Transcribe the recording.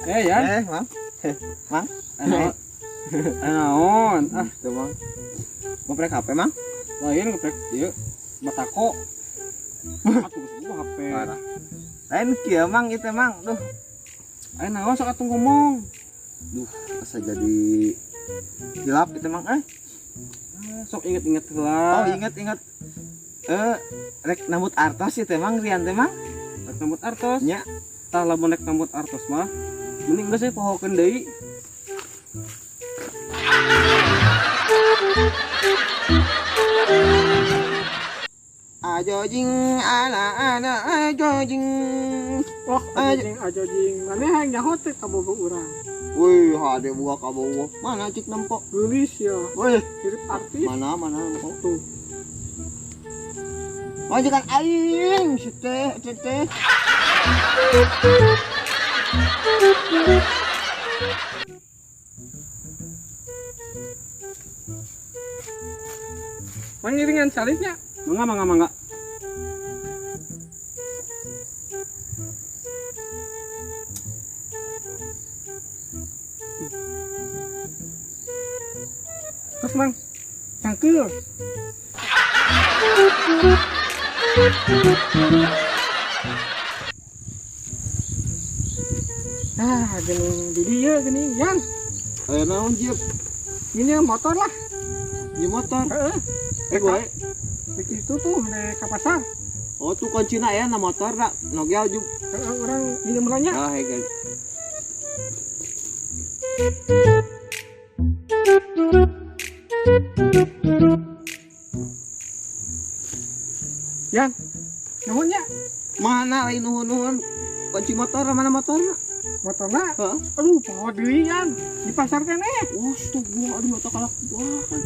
Ya. Mang. Mang. Naon? Ah, tuh Mang. Ngoprek HP, Mang? Lain ngoprek ieu batako. Atuh geus HP. Parah. Lain kieu Mang ieu teh Mang. Duh. Aya naon sok atuh ngomong. Duh, asa jadi hilap itu Mang eh. Sok inget-inget heula. Oh, inget-inget. Rek nambut artos ieu teh Mang, Rian teh Mang. Rek nambut artos? Nya. Tah lamun rek nambut artos mah mending geus we pohokeun deui. Ajo jing ala ala ajo jing. Wah, ajo jing. Maneh hayang nyaho teh kabogoh urang. Wih, hade buah kabogoh. Mana cik nempok? Geulis ya. Wih, mirip artis. Mana nempok tuh. Majikan aing si teh, teh. Mangiringan salitnya. Mangga mangga mangga. Terus Mang, cangkul. Ah, geuning di dieu geuning, Yang. Aya naon, Jip? Ini motor lah. Ini motor. Heeh. Wae. Di itu tuh di ka pasar. Oh, tuh kuncina ya na motor da. Nogel juk. Heeh, urang minjem nanya. Ah, hege. Yang, nuhun nya. Mana lain nuhun-nuhun? Kunci motor mana motorna? Motorna? Heeh. Aduh, poho deui Yan. Di pasar keneh. Astaga, aduh motor kalakuan.